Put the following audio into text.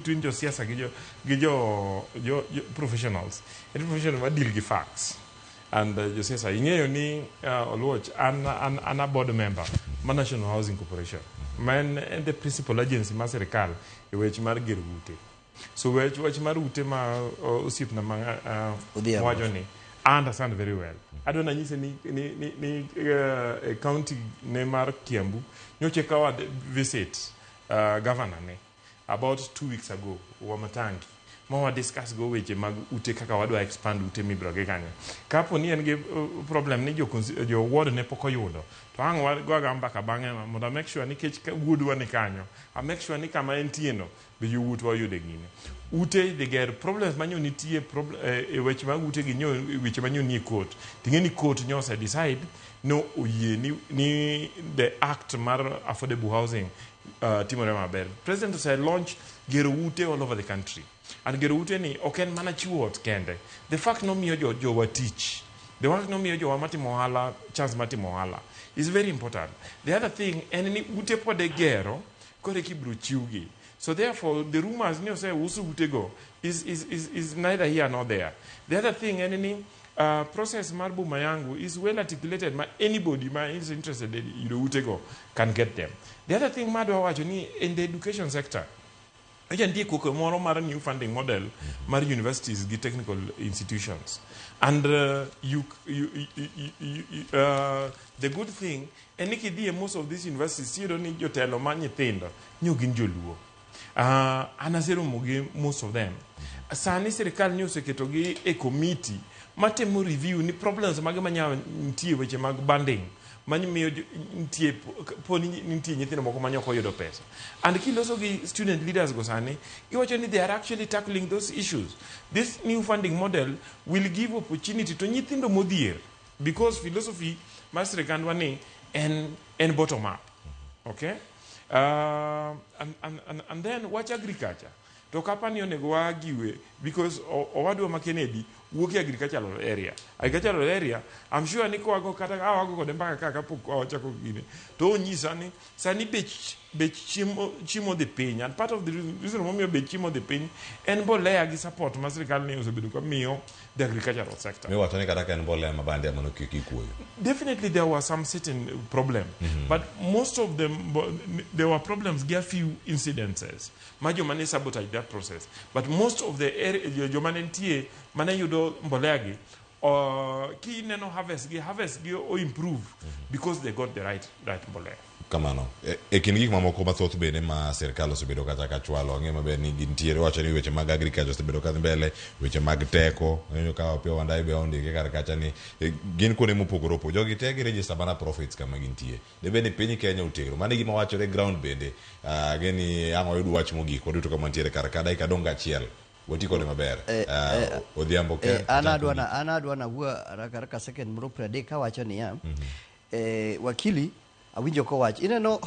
Between josiasa gi jo professionals en professional ma deal gi facts and josiasa ing'eyo ni Oluoch, an a board member ma National Housing Corporation, ma en the principal agency mar sirikal e weche mar gero ute. So wach mar ute ma osiepna ma Odhiambo. Wacho ni I understand very well. Adwa nanyise ni e county ne mar Kiambu nyocha kawa visit governor ne about 2 weeks ago, Wamatangi, ma wa discuss go weche mag ute, kaka wadwa expand ute mibiro gi kanyo. Kapo ni en gi problem ni jo ward ne pok oyudo, to ang' wagoga mbaka bang'e mondo a make sure, nikech wuodwa ni kanyo, a make sure ni kama entie no be yowuotwa oyude gine ute dhi ger. Problems manyo nitie e weche mag ute gi nyo weche manyo nie court, ting'e ni court nyo ose decide no oyie ni the act mar affordable housing timore maber. President ose launch gero ute all over the country, and gero ute ni ok en mana chiwo ot kende. The fact nomiyo jowa tich, the fact nomiyo jowa matimo ohala chance matimo ohala is very important. The other thing en ni ute pod e gero koro eka ibiro chiwgi. So therefore the rumors ni oseus utego is neither here nor there. The other thing en ni process mar Boma Yangu is well articulated, ma anybody ma is interested in yudo utego can get them. The other thing madwa wacho ni in the education sector, Acha nitie koko moro mar new funding model mar universities gi technical institutions, and the good thing en ni kidhi e most of these universities, iyudo ni jotelo ma nyithindo nyo gin joluo. An aseromo gi most of them. Sani sirikal ni oseketogi e committee matemo review ni problems mage manya nitie weche mag banding mamiyo nitie poni nitie nyithindo moko manyok oyudo pesa. And kiloso gi student leaders go sani, giwacho ni they are actually tackling those issues. This new funding model will give opportunity to nyithindo modhier, because philosophy mar sirikandwa ni en bottom up, okay? And then wach agriculture to kapani onego wagiwe, because owadwa ma Kennedy wuok e agricultural area. Agricultural area, I'm sure ni kowago kata ka wago kode mbaka ka kapok wachako gine, to onyisa ni sani bech chiemo dhi piny, and part of the reason momiyo bech chiemo dhi piny en mbolea gi support ma sirikal ni osebedo ka miyo the agricultural sector. Miwacho ni kata ka en mbolea ma bandia mano kik ikuoyo. Definitely there were some certain problem, but most of them, there were problems gi a few incidences ma joma ne sabotage that process, but most of the area, joma ne nitie mane yudo mbolea gi, kineno harvest gi o improve because they got the right mbolea. Kamano e kind gik mamoko mathoth bende ma sirikal osebedo kata ka chwalo, ang'e maber ni gintiere wacho ni weche mag agriculture osebedo ka dhi mbele, weche mag teko ang'eyo ka Opiyo Wandayi be ondike kar kacha ni gin kuonde mopogore opogore, jogi te gi register mana profits kama gintie debe ni piny Kenya otegno. Mano e gima wachore ground bende. Ang'e ni ang' wayud wach mogik waduto kama wantiere kar ka dakika dong' achiel wati kode maber. Odhiambo ke an chako adwa na an adwa na wuo haraka haraka second moro 30 kawacho niya, wakili awinjo kowach ineno.